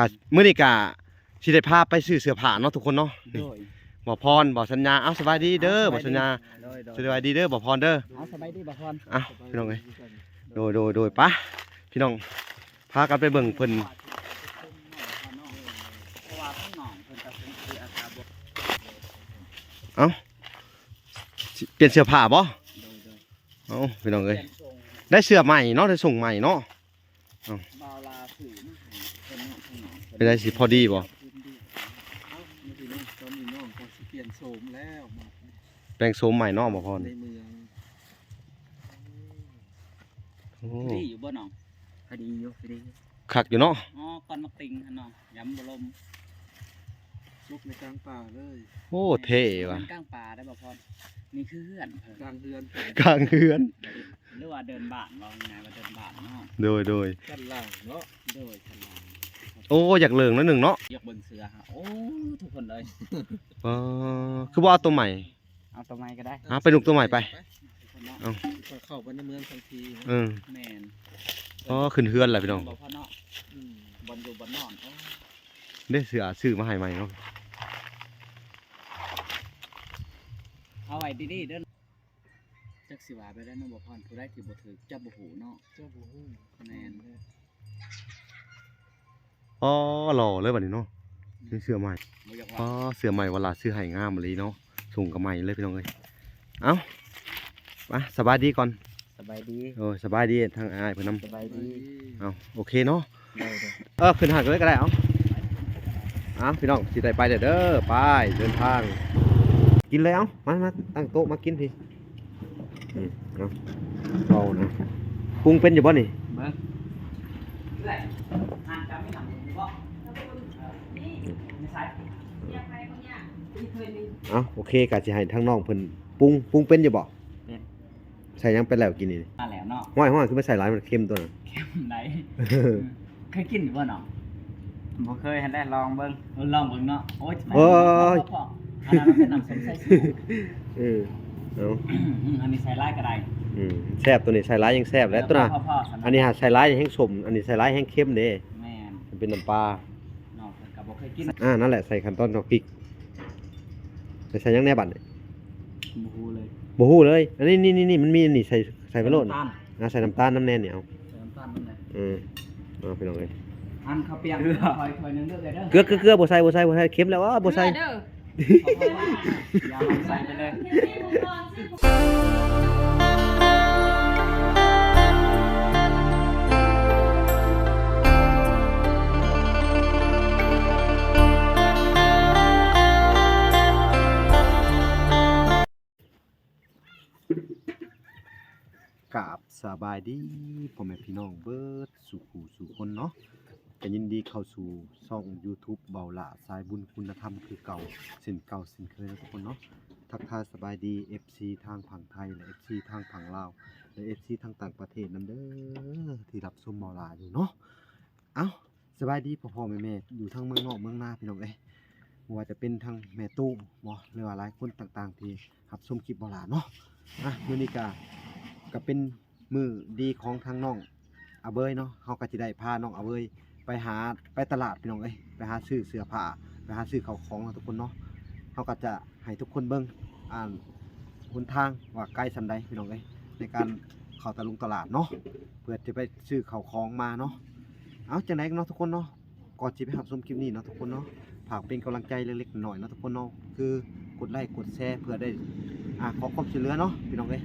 ອ່ະ ມື້ນີ້ກະຊິໄດ້ພາໄປຊື້ເສື້ອຜ້າເນາະທຸກຄົນເນາະ. ໂດຍ ບ່າວພອນ ບ່າວສັນຍາ. ເອົາ ສະບາຍດີເດີ ເອົາ ສະບາຍດີ ບ່າວສັນຍາ. ໂດຍ ໂດຍ ສະບາຍດີເດີ ບ່າວພອນເດີ. ເອົາ ສະບາຍດີ ບ່າວພອນ. ເອົາ ພີ່ນ້ອງເອີຍ ໂດຍ ໂດຍ ໂດຍ ໄປພີ່ນ້ອງ ພາກັນໄປເບິ່ງເພິ່ນ. ເອົ້າ ປ່ຽນເສື້ອຜ້າບໍ່? ໂດຍ ໂດຍ. ເອົ້າ ພີ່ນ້ອງເອີຍ ໄດ້ເສື້ອໃໝ່ເນາະ ໄດ້ສົ່ງໃໝ່ເນາະ. ເອົ້າ ບ່າວລາຊື້ມາໃຫ້ເພິ່ນເນາະ ເປັນໃດ ຊິພໍດີບໍ່? ເອົ້າ ຕອນນີ້ນ້ອງກໍຊິປ່ຽນໂສມແລ້ວ ແປງໂສມໃໝ່ເນາະ ບ່າວພອນ ໃນເມືອງ. ໂອ້ ດີຢູ່ບໍ່ນ້ອງ? ພໍດີຢູ່ ພໍດີ ຄັກຢູ່ເນາະ. ອໍ ກ່ອນໝາກຕິ່ງຫັ້ນເນາະ ຍຳບໍ່ລົມ ສຸກໃນກາງປ່າເລີຍ. ໂອ້ ເທ່ວ່ະ ແມ່ນ ກາງປ່າໄດ້ບໍ່ພອນ? ນີ້ຄືເຮືອນເພິ່ນ ກາງເຮືອນ ກາງເຮືອນ ຫຼືວ່າເດີ່ນບ້ານ ເວົ້າງ່າຍໆວ່າເດີ່ນບ້ານເນາະ. ໂດຍ ໂດຍ ຊັ້ນລ່າງເນາະ. ໂດຍ ຊັ້ນລ່າງ. ໂອ້ ຢາກເລີງໜ້ອຍໜຶ່ງເນາະ ຢາກເບິ່ງເສືອ. ໂອ້ ທຸກຄົນເອີຍ ອໍ ຄືບໍ່ເອົາຕົວໃໝ່? ເອົາຕົວໃໝ່ກໍໄດ້ ເອົາໄປນຸ່ງຕົວໃໝ່ໄປ. ເອົາ ເຂົ້າໄປໃນເມືອງທັງທີ. ເອີ ແມ່ນ. ອໍ ຂຶ້ນເຮືອນແລ້ວພີ່ນ້ອງ ບໍ່ພໍເນາະ. ອືມ ບ່ອນຢູ່ບ່ອນນອນ. ອໍ ເດ້ ເສື້ອຊື້ມາໃຫ້ໃໝ່ເນາະ. ເອົາໄວ້ດີໆເດີ. ຈັກຊິວ່າໄປແລ້ວເນາະ ບ່າວພອນ ຜູ້ໃດທີ່ບໍ່ຖືກ ຈະບໍ່ຮູ້ເນາະ ຈະບໍ່ຮູ້. ແມ່ນ. ອໍ ຫຼໍ່ເລີຍບັດນີ້ເນາະ ມີເສື້ອໃໝ່. ອໍ ເສື້ອໃໝ່ວ່າຫຼານຊື້ໃຫ້ ງາມອີ່ຫຼີເນາະ ສົ່ງກະໃໝ່ເລີຍພີ່ນ້ອງເອີຍ. ເອົ້າ ມາ ສະບາຍດີກ່ອນ. ສະບາຍດີ. ໂອ້ ສະບາຍດີທາງອ້າຍເພິ່ນນຳ. ສະບາຍດີ. ເອົ້າ ໂອເຄເນາະ. ໂດຍ ໂດຍ. ເອີ ຂຶ້ນຫັ້ນເລີຍກໍໄດ້. ເອົາ ເອົາ ພີ່ນ້ອງ ຊິໄດ້ໄປແລ້ວເດີ ໄປເດີນທາງ. ກິນເລີຍ ເອົາ ມາ ມາ ຕັ້ງໂຕະມາກິນພີ້. ອືມ ເອົາ ເອົານະ ປຸງເປັນຢູ່ບໍ່ນີ້? ເບິ່ງ ເອື້ອຍ ຮ້ານເຈົ້າມີນ້ຳຢູ່ບໍ່? ມີ ມີໃສ? ເອົາ ໂອເຄ ກະຊິໃຫ້ທາງນ້ອງເພິ່ນປຸງ ປຸງເປັນຢູ່ບໍ່? ເປັນ. ໃສ່ຫຍັງໄປແລ້ວກິນນີ້? ມາແລ້ວເນາະ. ຫ້ອຍໆ ຄືມາໃສ່ຫຼາຍ ມັນເຄັມຕົວນັ້ນ. ເຄັມໃດ? ເຄີຍກິນຢູ່ບໍ່ນ້ອງ? ບໍ່ເຄີຍ ຫັ້ນແຫຼະ ລອງເບິ່ງ. ເອີ ລອງເບິ່ງເນາະ. ໂອ້ຍ ໂອ້ຍ ອັນນັ້ນມັນເປັນນ້ຳສົ້ມສາຍຊູ. ເອີ ເອົາ ອືມ ອັນນີ້ໃສ່ຫຼາຍກໍໄດ້. ອືມ ແຊບ ຕົວນີ້ໃສ່ຫຼາຍແຮ່ງແຊບແຫຼະ ເອີ ຕົວນັ້ນ. ພໍໆ ອັນນີ້ຫາໃສ່ຫຼາຍແຮ່ງສົ້ມ ອັນນີ້ໃສ່ຫຼາຍແຮ່ງເຄັມເດ້. ແມ່ນ. ມັນເປັນນ້ຳປາ. ນ້ອງເພິ່ນກໍບໍ່ເຄີຍກິນ. ອ່າ ນັ້ນແຫຼະ ໃສ່ຂັ້ນຕອນເອົາປິກ. ໃສ່ ໃສ່ຫຍັງແດ່ບັດນີ້? ບໍ່ຮູ້ເລີຍ ບໍ່ຮູ້ເລີຍ. ອັນນີ້ ນີ້ ນີ້ ນີ້ ມັນມີອັນນີ້ ໃສ່ ໃສ່ໄປໂລດ. ໃສ່ນ້ຳຕານ. ອ່າ ໃສ່ນ້ຳຕານນຳແດ່ນີ້ ເອົາ ໃສ່ນ້ຳຕານນຳແດ່. ເອີ ເອົາ ພີ່ນ້ອງເອີຍ ອັນເຂົ້າປຽງ ເກືອ ຖ້ວຍ ຖ້ວຍໜຶ່ງເດີ. ເກືອ ເກືອ ເກືອ ບໍ່ໃສ່ ບໍ່ໃສ່ ບໍ່ໃສ່ ເຄັມແລ້ວ. ອໍ ບໍ່ໃສ່. ຢ່າໃສ່ໄປເລີຍ. ກາບສະບາຍດີພໍ່ແມ່ພີ່ນ້ອງເບິດສູ່ຜູ້ສູ່ຄົນເນາະ. ກໍຍິນດີເຂົ້າສູ່ຊ່ອງຢູທູບເບົາຫຼ້າສາຍບຸນຄຸນນະທຳຄືເກົ່າ ເຊັ່ນເກົ່າເຊັ່ນເຄີຍເນາະທຸກຄົນເນາະ. ທັກທາຍສະບາຍດີເອັຟຊີທາງຝັ່ງໄທ ແລະ ເອັຟຊີທາງຝັ່ງລາວ ແລະ ເອັຟຊີທາງຕ່າງປະເທດນຳເດີ ທີ່ຮັບຊົມເບົາຫຼ້າຢູ່ເນາະ. ເອົ້າ ສະບາຍດີພໍ່ໆແມ່ໆ ຢູ່ທັງເມືອງນອກເມືອງນາພີ່ນ້ອງເອີຍ ບໍ່ວ່າຈະເປັນທັງແມ່ຕູ້ບໍ ຫຼືວ່າຫຼາຍຄົນຕ່າງໆທີ່ຮັບຊົມຄລິບເບົາຫຼ້າເນາະ. ອ່ະ ມື້ນີ້ກະ ກະເປັນມື້ດີຂອງທາງນ້ອງອາເບີຍເນາະ. ເຮົາກະຊິໄດ້ພານ້ອງອາເບີຍໄປຫາ ໄປຕະຫຼາດພີ່ນ້ອງເອີຍ ໄປຫາຊື້ເສື້ອຜ້າ ໄປຫາຊື້ເຂົ້າຂອງເນາະທຸກຄົນເນາະ. ເຮົາກະຈະໃຫ້ທຸກຄົນເບິ່ງ ອັນ ຫົນທາງວ່າໄກສ່ຳໃດພີ່ນ້ອງເອີຍ ໃນການເຂົ້າຕະລົງຕະຫຼາດເນາະ ເພື່ອຈະໄປຊື້ເຂົ້າຂອງມາເນາະ. ເອົາ ຈັ່ງໃດເນາະທຸກຄົນເນາະ ກ່ອນຊິໄປຮັບຊົມຄລິບນີ້ເນາະທຸກຄົນເນາະ ຝາກເປັນກຳລັງໃຈເລັກໆນ້ອຍໆເນາະທຸກຄົນເນາະ ຄືກົດໄລກົດແຊເພື່ອໄດ້ ອ່າ ຂໍຄວາມຊ່ວຍເຫຼືອເນາະພີ່ນ້ອງເອີຍ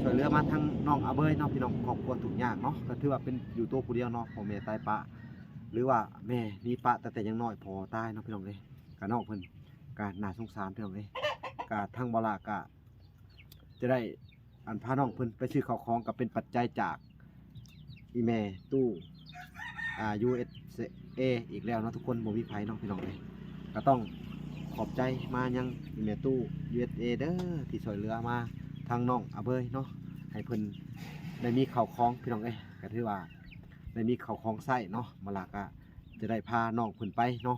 ຊ່ວຍເຫຼືອມາທາງນ້ອງອາເບີຍເນາະພີ່ນ້ອງ. ຄອບຄົວທຸກຍາກເນາະ ກໍຖືວ່າເປັນຢູ່ໂຕຜູ້ດຽວເນາະ ພໍ່ແມ່ຕາຍປະ ຫຼືວ່າແມ່ມີປະຕັ້ງແຕ່ຍັງນ້ອຍ ພໍ່ຕາຍເນາະພີ່ນ້ອງເອີຍ. ກະນ້ອງເພິ່ນກະໜ້າສົງສານພີ່ນ້ອງເອີຍ ກະທາງເບົາຫຼ້າກະ ຈະໄດ້ ອັນ ພານ້ອງເພິ່ນໄປຊື້ເຂົ້າຂອງ ກໍເປັນປັດໄຈຈາກອີ່ແມ່ຕູ້ ອ່າ ຢູເອັສເອ ອີກແລ້ວເນາະທຸກຄົນ. ບໍ່ມີໃຜເນາະພີ່ນ້ອງເອີຍ ກໍຕ້ອງຂອບໃຈມາຍັງອີ່ແມ່ຕູ້ ຢູເອັສເອ ເດີ ທີ່ຊ່ວຍເຫຼືອມາທາງນ້ອງອາເບີຍເນາະ ໃຫ້ເພິ່ນໄດ້ມີເຂົ້າຂອງພີ່ນ້ອງເອີຍ ກໍຖືວ່າໄດ້ມີເຂົ້າຂອງໃຊ້ເນາະ. ເວລາກໍຈະໄດ້ພານ້ອງເພິ່ນໄປເນາະ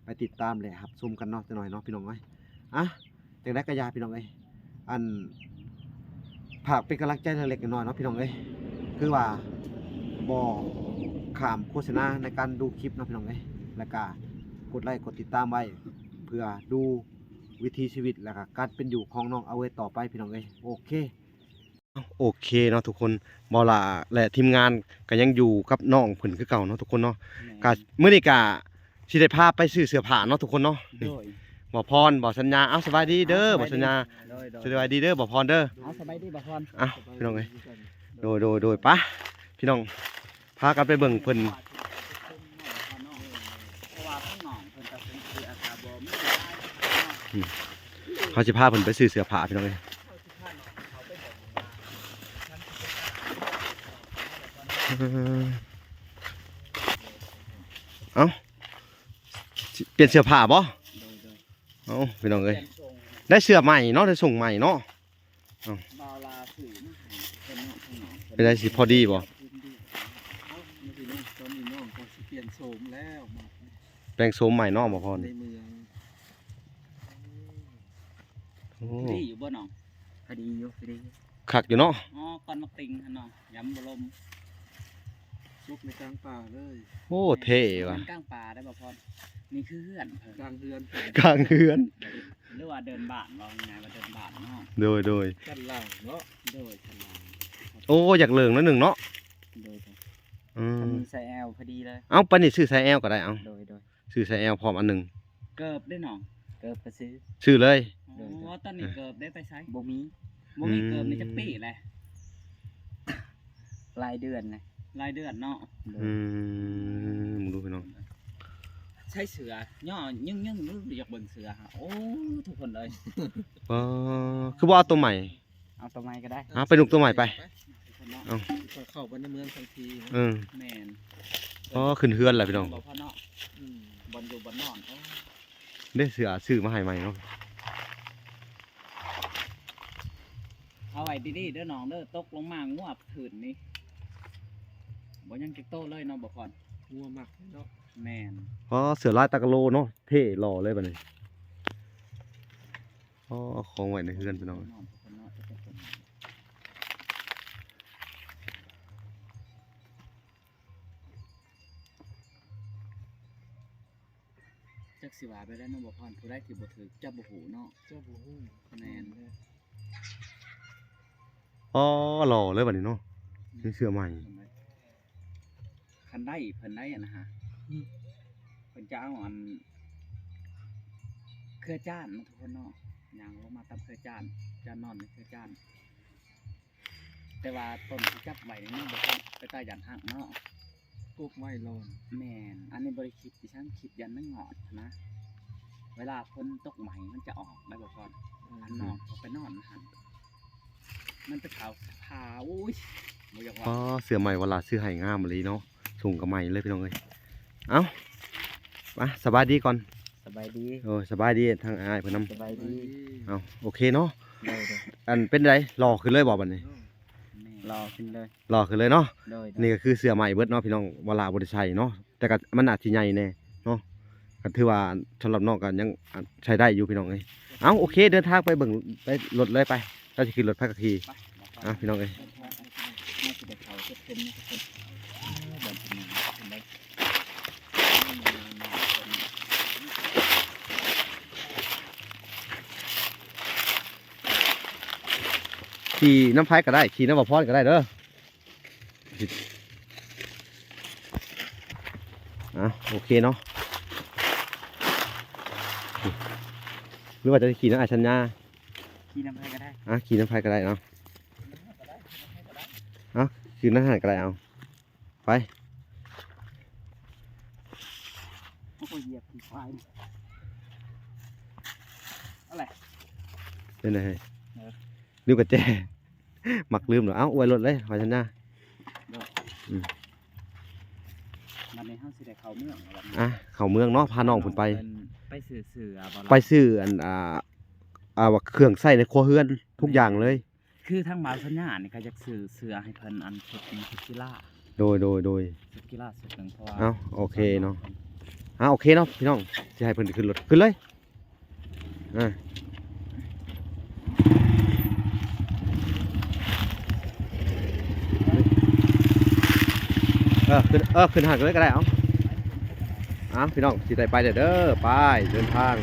ໄປຕິດຕາມ ແລະ ຮັບຊົມກັນເນາະ ຈັກໜ້ອຍເນາະພີ່ນ້ອງເອີຍ. ອ່ະ ຈັ່ງໃດກໍຢ່າພີ່ນ້ອງເອີຍ ອັນ ຝາກເປັນກຳລັງໃຈເລັກໆນ້ອຍໆເນາະພີ່ນ້ອງເອີຍ ຄືວ່າບໍ່ຂ້າມໂຄສະນາໃນການດູຄລິບເນາະພີ່ນ້ອງເອີຍ. ແລ້ວກະກົດໄລ້ກົດຕິດຕາມໄວ້ ເພື່ອດູວິຖີຊີວິດ ແລ້ວກະການເປັນຢູ່ຂອງນ້ອງອາເວີຍຕໍ່ໄປ ພີ່ນ້ອງເອີຍ. ໂອເຄ ໂອເຄເນາະທຸກຄົນ ບ່າວຫຼ້າ ແລະ ທີມງານກໍຍັງຢູ່ກັບນ້ອງເພິ່ນຄືເກົ່າເນາະທຸກຄົນເນາະ. ແມ່ນ ກະມື້ນີ້ກະຊິໄດ້ພາໄປຊື້ເສື້ອຜ້າເນາະທຸກຄົນເນາະ. ນີ້ ໂດຍ ບ່າວພອນ ບ່າວສັນຍາ ເອົາ ສະບາຍດີເດີ ເອົາ ສະບາຍດີ ບ່າວສັນຍາ. ໂດຍ ໂດຍ ສະບາຍດີເດີ ບ່າວພອນເດີ. ເອົາ ສະບາຍດີ ບ່າວພອນ. ເອົາ ພີ່ນ້ອງເອີຍ ໂດຍ ໂດຍ ໂດຍ ໄປ ພີ່ນ້ອງ ພາກັນໄປເບິ່ງເພິ່ນ. ອືມ ເຮົາຊິພາເພິ່ນໄປຊື້ເສື້ອຜ້າ ພີ່ນ້ອງເອີຍ. ເອີ ເອົ້າ ຊິປ່ຽນເສື້ອຜ້າບໍ່? ໂດຍ ໂດຍ. ເອົ້າ ພີ່ນ້ອງເອີຍ ໄດ້ເສື້ອໃໝ່ເນາະ ໄດ້ສົ່ງໃໝ່ເນາະ. ເອົ້າ ບ່າວຫຼ້າຊື້ມາໃຫ້ເພິ່ນເນາະ ເພິ່ນເນາະ. ເປັນໃດ ຊິພໍດີບໍ່? ເອົ້າ ຕອນນີ້ນ້ອງກໍຊິປ່ຽນໂສມແລ້ວ ແປງໂສມໃໝ່ເນາະ ບ່າວພອນ. ໃນເມືອງ ໂອ້ ພໍດີຢູ່ບໍ່ນ້ອງ? ພໍດີຢູ່ ພໍດີ ຄັກຢູ່ເນາະ. ອໍ ກ່ອນໝາກຕິ່ງຫັ້ນເນາະ ຍາມບໍ່ລົມ ສຸກໃນກາງປ່າເລີຍ. ໂອ້ ເທ່ວ່ະ ກາງປ່າໄດ້ບໍ່ພອນ? ນີ້ຄືເຮືອນເພິ່ນ ກາງເຮືອນ ກາງເຮືອນ ຫຼືວ່າເດີ່ນບ້ານ ເວົ້າງ່າຍໆວ່າເດີ່ນບ້ານເນາະ. ໂດຍ ໂດຍ ຊັ້ນລ່າງເນາະ. ໂດຍ ຊັ້ນລ່າງ. ໂອ້ ຢາກເລີງໜ້ອຍໜຶ່ງເນາະ. ໂດຍ ໂດຍ. ອືມ ມີໄຊແອວພໍດີເລີຍ. ເອົ້າ ປານນີ້ຊື້ໄຊແອວກໍໄດ້. ເອົ້າ ໂດຍ ໂດຍ. ຊື້ໄຊແອວພ້ອມອັນໜຶ່ງ. ເກີບເດ້ນ້ອງ? ເກີບກໍຊື້ ຊື້ເລີຍ. ໂດຍ ອໍ ຕອນນີ້ເກີບໄດ້ໄປໃສ? ບໍ່ມີ ບໍ່ມີເກີບນີ້ຈັກປີແຫຼະ? ຫຼາຍເດືອນແຫຼະ ຫຼາຍເດືອນເນາະ. ໂດຍ. ອືມ ເບິ່ງດູພີ່ນ້ອງ ໃສ່ເສື້ອຫຍໍ້ຍຶ່ງໆ ຢາກເບິ່ງເສື້ອຫາ. ໂອ້ ທຸກຄົນເອີຍ ອໍ ຄືບໍ່ເອົາໂຕໃໝ່? ເອົາໂຕໃໝ່ກໍໄດ້. ເອົາ ໄປນຸ່ງໂຕໃໝ່ໄປ. ເອົາ ເຂົ້າໄປໃນເມືອງທັງທີ. ເອີ ແມ່ນ. ອໍ ຂຶ້ນເຮືອນແລ້ວພີ່ນ້ອງ. ບໍ່ພໍເນາະ. ອືມ ບ່ອນຢູ່ບ່ອນນອນ. ໂອ້ ເດ້ ເສື້ອຊື້ມາໃຫ້ໃໝ່ເນາະ. ເອົາໄວ້ດີໆເດີນ້ອງເດີ ຕົກລົງມາງົວພື້ນນີ້ ບໍ່ຍັງຈັກໂຕເລີຍເນາະ ບ່າວພອນ. ງົວມັກເນາະ. ແມ່ນ. ອໍ ເສື້ອລາຍຕາກະໂລເນາະ ເທ່ຫຼໍ່ເລີຍບັດນີ້. ອໍ ເອົາຂອງໄວ້ໃນເຮືອນພີ່ນ້ອງ. ຈັກຊິວ່າໄປແລ້ວເນາະ ບ່າວພອນ ຜູ້ໃດທີ່ບໍ່ຖືກຈະບໍ່ຮູ້ເນາະ. ຈະບໍ່ຮູ້. ແມ່ນ. ອໍ ຫຼໍ່ເລີຍບັດນີ້ເນາະ. ອືມ ເສື້ອໃໝ່. ຄັນໄດ້ເພິ່ນໄດ້ຫັ້ນນະ ອືມ ເພິ່ນຈະເອົາອັນເຄືອຈ້ານເນາະ ທຸກຄົນເນາະ ຍ່າງລົງມາຕາມເຄືອຈ້ານ ຈະນອນໃນເຄືອຈ້ານ. ແຕ່ວ່າຕົ້ນທີ່ຈັບໄວ້ນີ້ມັນບໍ່ໄດ້ ແຕ່ຢ້ານຫັກເນາະ ກົກໄວ້ລອງ. ແມ່ນ. ອັນນີ້ບໍ່ໄດ້ຄິດອີ່ຫຍັງ ຄິດຢ້ານມັນງອດນະ ເວລາຝົນຕົກໃໝ່ມັນຈະອອກໄດ້ບໍ່ພອນ. ອືມ ອັນນ້ອງເຂົາໄປນອນຫັ້ນ ມັນໄປເຂົ້າຜາ ໂອ້ຍ ບໍ່ຢາກເວົ້າ. ອໍ ເສື້ອໃໝ່ວາລາຊື້ໃຫ້ງາມອີ່ຫຼີເນາະ ສົ່ງກະໃໝ່ເລີຍພີ່ນ້ອງເອີຍ. ເອົ້າ ໄປ ສະບາຍດີກ່ອນ. ສະບາຍດີ. ໂອ້ ສະບາຍດີທາງອ້າຍເພິ່ນນຳ. ສະບາຍດີ. ເອົ້າ ໂອເຄເນາະ. ໂດຍ ໂດຍ. ອັນເປັນໃດ ຫຼໍ່ຂຶ້ນເລີຍບໍ່ບັດນີ້? ແມ່ນ ຫຼໍ່ຂຶ້ນເລີຍ. ຫຼໍ່ຂຶ້ນເລີຍເນາະ. ໂດຍ ໂດຍ. ນີ້ກໍຄືເສື້ອໃໝ່ເບິດເນາະ ພີ່ນ້ອງ ວາລາບໍ່ໄດ້ໃສ່ເນາະ ແຕ່ກໍມັນອາດຊິໃຫຍ່ແດ່ເນາະ ກໍຖືວ່າສຳລັບນ້ອງກໍຍັງ ອ່າ ໃຊ້ໄດ້ຢູ່ພີ່ນ້ອງເອີຍ. ເອົ້າ ໂອເຄ ເດີນທາງໄປເບິ່ງ ໄປລົດເລີຍໄປ ເຈົ້າຊິຂີ່ລົດ ໃຜກໍຂີ່. ອ່ະ ພີ່ນ້ອງເອີຍ ຂີ່ນຳໃຜກໍໄດ້ ຂີ່ນຳບ່າວພອນກໍໄດ້ເດີ. ອ່ະ ໂອເຄເນາະ ຫຼືວ່າຈະຂີ່ນຳອ້າຍສັນຍາ? ຂີ່ນຳໃຜກໍໄດ້. ອ່ະ ຂີ່ນຳໃຜກໍໄດ້ເນາະ. ອ່ະ ຂີ່ນຳຫັ້ນກໍໄດ້ ເອົາ ໄປ. ໂອ້ຍ ຢຽບຂີ້ຄວາຍ ເອົາແຫຼະ ເປັນໄດ? ເອີ ລືມກະແຈ. ມັກລືມເນາະ. ເອົ້າ ອວຍລົດເລີຍ ຫອຍທັນຍາ. ໂດຍ. ອືມ ບັດນີ້ເຮົາຊິໄດ້ເຂົ້າເມືອງແລ້ວບັດນີ້. ອ່ະ ເຂົ້າເມືອງເນາະ ພານ້ອງເພິ່ນໄປ. ເພິ່ນໄປຊື້ເສື້ອບໍ່ລະ? ໄປຊື້ອັນ ອ່າ ອ່າ ວ່າເຄື່ອງໃຊ້ໃນຄົວເຮືອນທຸກຢ່າງເລີຍ. ຄືທາງບ່າວສັນຍານີ້ກໍຢາກຊື້ເສື້ອໃຫ້ເພິ່ນ ອັນ ຊຸດໜຶ່ງ ຊຸດກິລາ. ໂດຍ ໂດຍ ໂດຍ. ຊຸດກິລາຊຸດໜຶ່ງ ເພາະວ່າ ເອົ້າ ໂອເຄເນາະ. ອ່າ ໂອເຄເນາະ ພີ່ນ້ອງ ຊິໃຫ້ເພິ່ນຂຶ້ນລົດ ຂຶ້ນເລີຍ. ອ່າ ເອີ ຂຶ້ນ ເອີ ຂຶ້ນຫັ້ນເລີຍກໍໄດ້. ເອົາ ເອົາ ອ່ະ ພີ່ນ້ອງ ຊິໄດ້ໄປແລ້ວເດີ ໄປ ເດີນທາງ.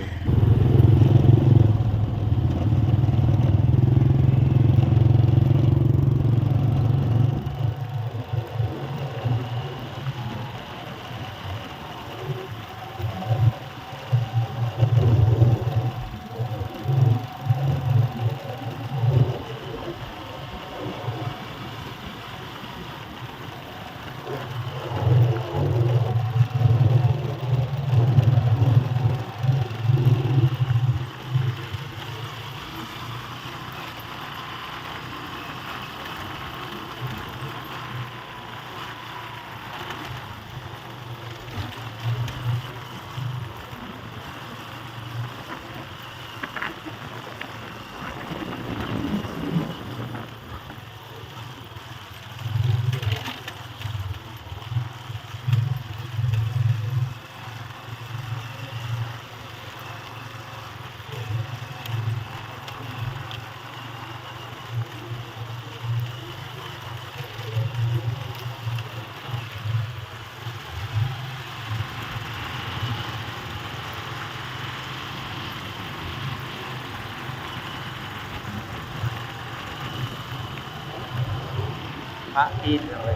ພະຕີນເລີຍ.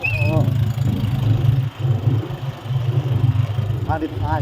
ໂອ້ ທາງດິນຊາຍ.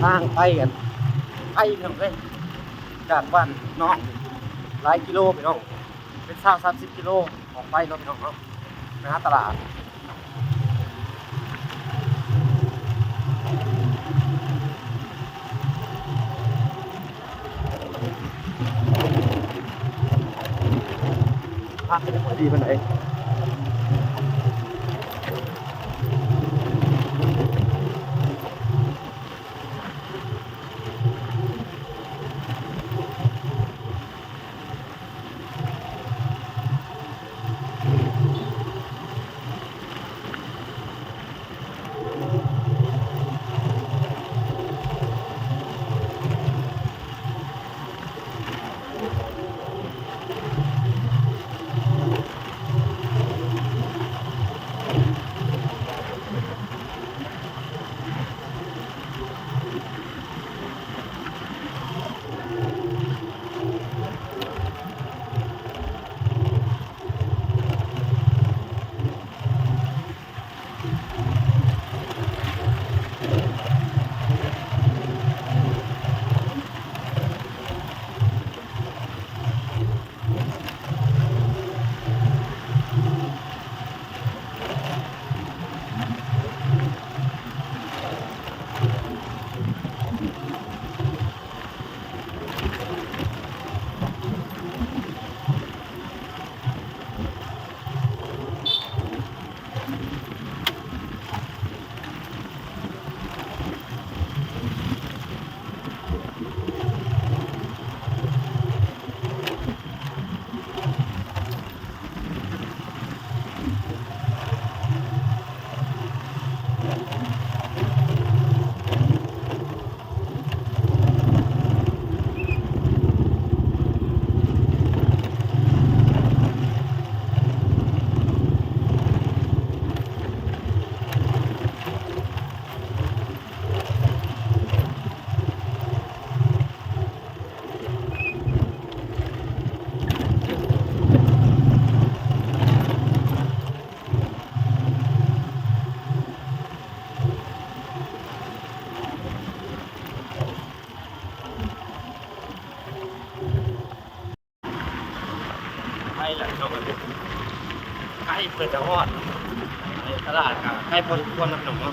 ທາງໄປ ອັນ ໄກພີ່ນ້ອງເອີຍ ຈາກບ້ານນ້ອງຫຼາຍກິໂລພີ່ນ້ອງ ເປັນຊາວສາມສິບກິໂລອອກໄປເນາະພີ່ນ້ອງເນາະ ໄປຫາຕະຫຼາດ. ພາບບໍ່ຄ່ອຍດີປານໃດ. ໂ ໃກ້ເພິ່ນຈະຮອດ ໃນຕະຫຼາດກໍໃກ້ພໍສົມຄວນນະພີ່ນ້ອງເນາະ.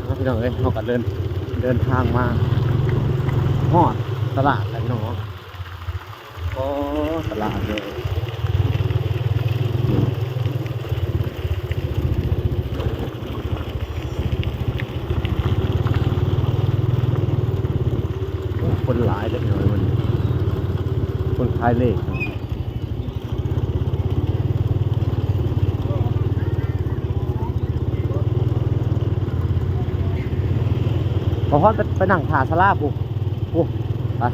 ເນາະ ພີ່ນ້ອງເອີຍ, ເຮົາກໍເດີນ ເດີນທາງມາຮອດຕະຫຼາດແລ້ວ ພີ່ນ້ອງເນາະ. ໂອ້ ຕະຫຼາດເລີຍ, ຄົນຫຼາຍເດ້ ພີ່ນ້ອງເອີຍ, ຄົນຂາຍເລກ. ບໍ່ຮອດ ໄປ ໄປນັ່ງຖ້າສາລາພຸ້ນ ໂອ້ ໄປ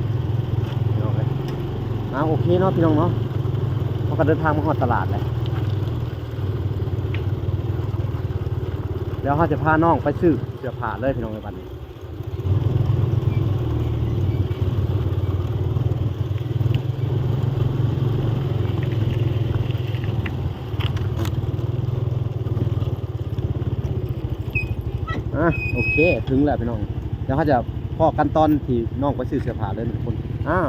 ພີ່ນ້ອງເອີຍ. ອ່າ ໂອເຄເນາະ ພີ່ນ້ອງເນາະ, ເຮົາກໍເດີນທາງມາຮອດຕະຫຼາດແລ້ວ. ດຽວເຮົາຈະພານ້ອງໄປຊື້ເສື້ອຜ້າເລີຍ ພີ່ນ້ອງເອີຍ ບັດນີ້. ອ່ະ ໂອເຄ ເຖິງແລ້ວພີ່ນ້ອງ, ດຽວເຮົາຈະພໍ້ກັນຕອນທີ່ນ້ອງໄປຊື້ເສື້ອຜ້າເລີຍທຸກຄົນ. ອ້າວ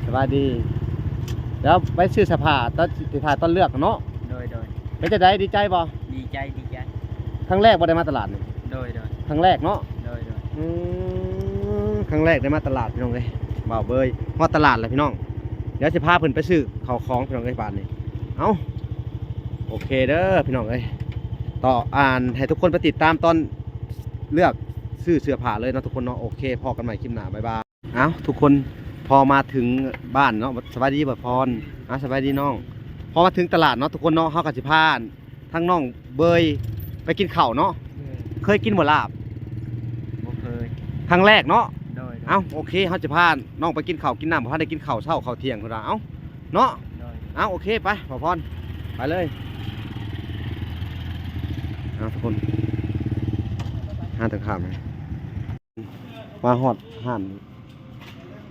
ສະບາຍດີ, ດຽວໄປຊື້ເສື້ອຜ້າຕອນ ຊິຖ່າຍຕອນເລືອກເນາະ. ໂດຍ ໂດຍ. ເປັນຈັ່ງໃດ ດີໃຈບໍ່? ດີໃຈ ດີໃຈ. ຄັ້ງແລກບໍ່ໄດ້ມາຕະຫຼາດນີ້? ໂດຍ ໂດຍ. ຄັ້ງແລກເນາະ? ໂດຍ ໂດຍ. ອືມ ຄັ້ງແລກໄດ້ມາຕະຫຼາດພີ່ນ້ອງເອີຍ, ບ່າວເບີຍຮອດຕະຫຼາດແລ້ວພີ່ນ້ອງ. ດຽວຊິພາເພິ່ນໄປຊື້ເຂົ້າຂອງພີ່ນ້ອງເອີຍ ບາດນີ້. ເອົ້າ ໂອເຄເດີພີ່ນ້ອງເອີຍ, ຕໍ່ ອ່ານ ໃຫ້ທຸກຄົນໄປຕິດຕາມຕອນເລືອກຊື້ເສື້ອຜ້າເລີຍເນາະທຸກຄົນເນາະ. ໂອເຄ ພໍ້ກັນໃໝ່ຄລິບໜ້າ ບາຍບາຍ. ເອົ້າ ທຸກຄົນ ພໍ້ມາເຖິງບ້ານເນາະ, ສະບາຍດີບ່າວພອນ. ອ່າ ສະບາຍດີນ້ອງ. ພໍ້ມາເຖິງຕະຫຼາດເນາະທຸກຄົນເນາະ, ເຮົາກໍຊິພາ ທາງນ້ອງເບີຍໄປກິນເຂົ້າເນາະ. ເຄີຍກິນບໍ່ລາບ? ບໍ່ເຄີຍ. ຄັ້ງແລກເນາະ? ໂດຍ. ເອົ້າ ໂອເຄ ເຮົາຈະພານ້ອງໄປກິນເຂົ້າກິນນ້ຳ ບໍ່ທັນໄດ້ກິນເຂົ້າເຊົ້າເຂົ້າທ່ຽງພຸ້ນວ່າ ເອົ້າ ເນາະ? ໂດຍ. ເອົ້າ ໂອເຄ ໄປ ບ່າວພອນ ໄປເລີຍ. ເອົ້າ ທຸກຄົນ ຫາແຕ່ຂ້າມ ມາຮອດຮ້ານ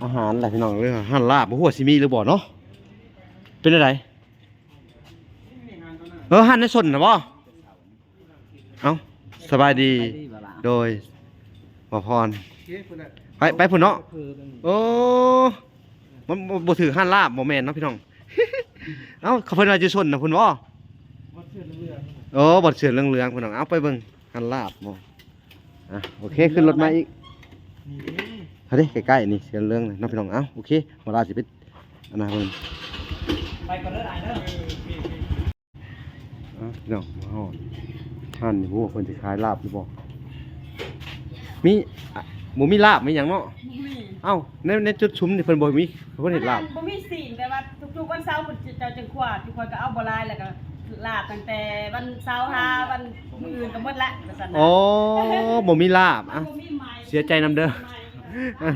ອາຫານແລ້ວພີ່ນ້ອງເອີຍ. ຮ້ານລາບ ບໍ່ຮູ້ວ່າຊິມີຫຼືບໍ່ເນາະ? ເປັນຈັ່ງໃດ? ເອີ ຮ້ານໃນຊົນນະບໍ່? ເອົ້າ ສະບາຍດີ. ສະບາຍດີ ໂດຍ ບ່າວພອນ. ໄປ ໄປພຸ້ນເນາະ. ໂອ້ ມັນບໍ່ ບໍ່ຖືກຮ້ານລາບ ບໍ່ແມ່ນເນາະພີ່ນ້ອງ. ເອົ້າ ເຂົາເພິ່ນວ່າຢູ່ຊົນນະພຸ້ນບໍ່? ໂອ້ ບ່ອນເສື້ອເຫຼືອງໆ ພີ່ນ້ອງ. ເອົາ ໄປເບິ່ງຮ້ານລາບບໍ່? ອ່ະ ໂອເຄ ຂຶ້ນລົດມາອີກ. ເຮົາເດ້ ໃກ້ໆ ນີ້ ເສື້ອເຫຼືອງເນາະພີ່ນ້ອງ. ເອົ້າ ໂອເຄ ເວລາຊິໄປ ອັນນັ້ນເບິ່ງ ໄປກ່ອນເດີອ້າຍເດີ. ອ່ະ ພີ່ນ້ອງ ມາຮອດຮ້ານນີ້ ບໍ່ຮູ້ວ່າເພິ່ນຊິຂາຍລາບຫຼືບໍ່? ມີ ອ່ະ ບໍ່ມີລາບມີຫຍັງເນາະ? ບໍ່ມີ. ເອົ້າ ໃນ ໃນຈຸດຊຸມນີ້ເພິ່ນບໍ່ມີ ເພິ່ນເຮັດລາບ ບໍ່ມີຊີ້ນ ແຕ່ວ່າທຸກໆວັນເສົາເພິ່ນ ເຈົ້າຈຶ່ງຄົວ ທີ່ຂ້ອຍກໍເອົາບໍ່ຫຼາຍ ແລ້ວກໍລາບຕັ້ງແຕ່ວັນເສົາຫາວັນ ມື້ອື່ນກໍໝົດລະ ວ່າຊັ້ນນະ. ອໍ ບໍ່ມີລາບ. ອ່ະ ບໍ່ມີໄມ້ ເສຍໃຈນຳເດີ. ອ່ະ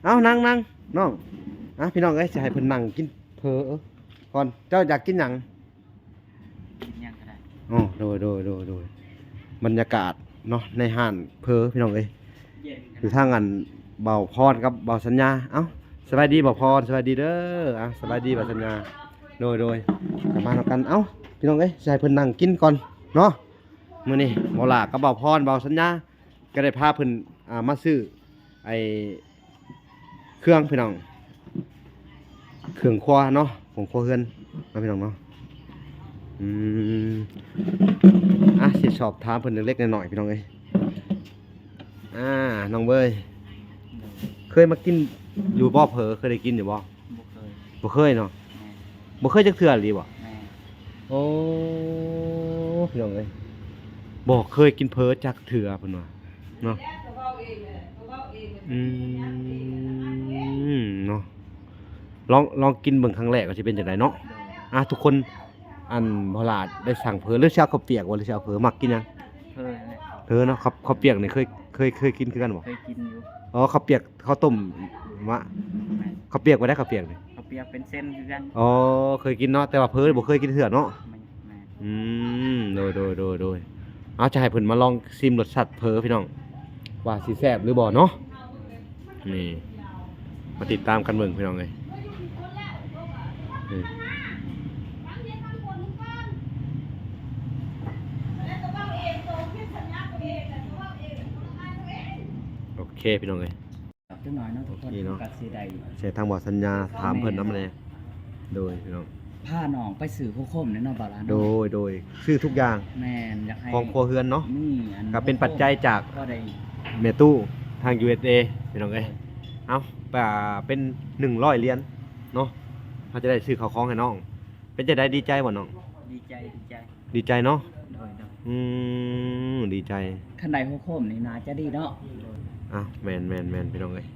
ເອົາ ນັ່ງໆ ນ້ອງ. ອ່ະ ພີ່ນ້ອງເອີຍ ຊິໃຫ້ເພິ່ນນັ່ງກິນເຝີກ່ອນ. ເຈົ້າຢາກກິນຫຍັງ? ກິນຫຍັງກໍໄດ້. ອໍ ໂດຍໆໆໆ ບັນຍາກາດເນາະ ໃນຮ້ານເຝີພີ່ນ້ອງເອີຍ ຢູ່ທາງອັນ ບ່າວພອນກັບບ່າວສັນຍາ. ເອົ້າ ສະບາຍດີບ່າວພອນ ສະບາຍດີເດີ. ອ່ະ ສະບາຍດີບ່າວສັນຍາ. ໂດຍໆ ກັບມານຳກັນ. ເອົ້າ ພີ່ນ້ອງເອີຍ ຊິໃຫ້ເພິ່ນນັ່ງກິນກ່ອນເນາະ. ມື້ນີ້ບ່າວຫຼ້າກັບບ່າວພອນ ບ່າວສັນຍາ ກໍໄດ້ພາເພິ່ນ ອ່າ ມາຊື້ໄອ້ເຄື່ອງພີ່ນ້ອງ ເຄື່ອງຄົວເນາະ ຂອງຄົວເຮືອນເນາະພີ່ນ້ອງເນາະ. ອືມ ອ່ະ ຊິສອບຖາມເພິ່ນເລັກໆນ້ອຍໆ ພີ່ນ້ອງເອີຍ. ອ່າ ນ້ອງເບີຍ ເຄີຍມາກິນຢູ່ບໍ່ເຝີ? ເຄີຍໄດ້ກິນຢູ່ບໍ່? ບໍ່ເຄີຍ. ບໍ່ເຄີຍເນາະ? ແມ່ນ. ບໍ່ເຄີຍຈັກເທື່ອອີ່ຫຼີບໍ່? ແມ່ນ. ໂອ້ ພີ່ນ້ອງເອີຍ ບໍ່ເຄີຍກິນເຝີຈັກເທື່ອເພິ່ນວ່າເນາະ. ອືມ ເນາະ ລອງ ລອງກິນເບິ່ງຄັ້ງແລກວ່າຊິເປັນຈັ່ງໃດເນາະ. ອ່າ ທຸກຄົນ ອັນ ບໍ່ຫຼ້າໄດ້ສັ່ງເຝີ ຫຼືຊິເອົາເຂົ້າປຽກບໍ່ ຫຼືຊິເອົາເຝີ? ມັກກິນຫຍັງ? ເຝີແຫຼະ. ເອີເນາະ ເຂົ້າ ເຂົ້າປຽກນີ້ເຄີຍ ເຄີຍ ເຄີຍກິນຄືກັນບໍ່? ເຄີຍກິນຢູ່. ອໍ ເຂົ້າປຽກ ເຂົ້າຕົ້ມມະ. ແມ່ນ. ເຂົ້າປຽກແບບໃດ ເຂົ້າປຽກນີ້? ເຂົ້າປຽກເປັນເສັ້ນຄືກັນ. ອໍ ເຄີຍກິນເນາະ ແຕ່ວ່າເຝີບໍ່ເຄີຍກິນເທື່ອເນາະ. ແມ່ນ. ອືມ ໂດຍໆໆໆ ເອົາ ຈະໃຫ້ເພິ່ນມາລອງຊິມລົດຊາດເຝີພີ່ນ້ອງ ວ່າຊິແຊບຫຼືບໍ່ເນາະ. ນີ້ ມາຕິດຕາມກັນເບິ່ງພີ່ນ້ອງເອີຍ. ນີ້ ໂອເຄພີ່ນ້ອງເອີຍ. ຈັກໜ້ອຍເນາະ ທຸກຄົນ ໂອເຄເນາະ ກໍຊິໄດ້ ໃສ່ທາງບ່າວສັນຍາ ຖາມເພິ່ນນຳແດ່. ໂດຍພີ່ນ້ອງ ພານ້ອງໄປຊື້ໂຄມແດ່ເນາະ ບ່າວຫຼ້າເນາະ. ໂດຍໆ ຊື້ທຸກຢ່າງ. ແມ່ນ. ຢາກໃຫ້ຂອງຄົວເຮືອນເນາະ ມີອັນ ກໍເປັນປັດໄຈຈາກ ກໍໄດ້ ແມ່ຕູ້ທາງ ຢູເອສເອ ພີ່ນ້ອງເອີຍ. ເອົາ ກໍເປັນໜຶ່ງຮ້ອຍຫຼຽນເນາະ ເຮົາຈະໄດ້ຊື້ເຂົ້າຂອງໃຫ້ນ້ອງ. ເປັນຈັ່ງໃດ ດີໃຈບໍ່ນ້ອງ? ດີໃຈ ດີໃຈ. ດີໃຈເນາະ. ໂດຍໆ ອືມ ດີໃຈ. ຄັນໄດ້ຫົວໂຄມນີ້ໜ້າຈະດີເນາະ. ອ່ະ ແມ່ນໆໆ ພີ່ນ້ອງເອີຍ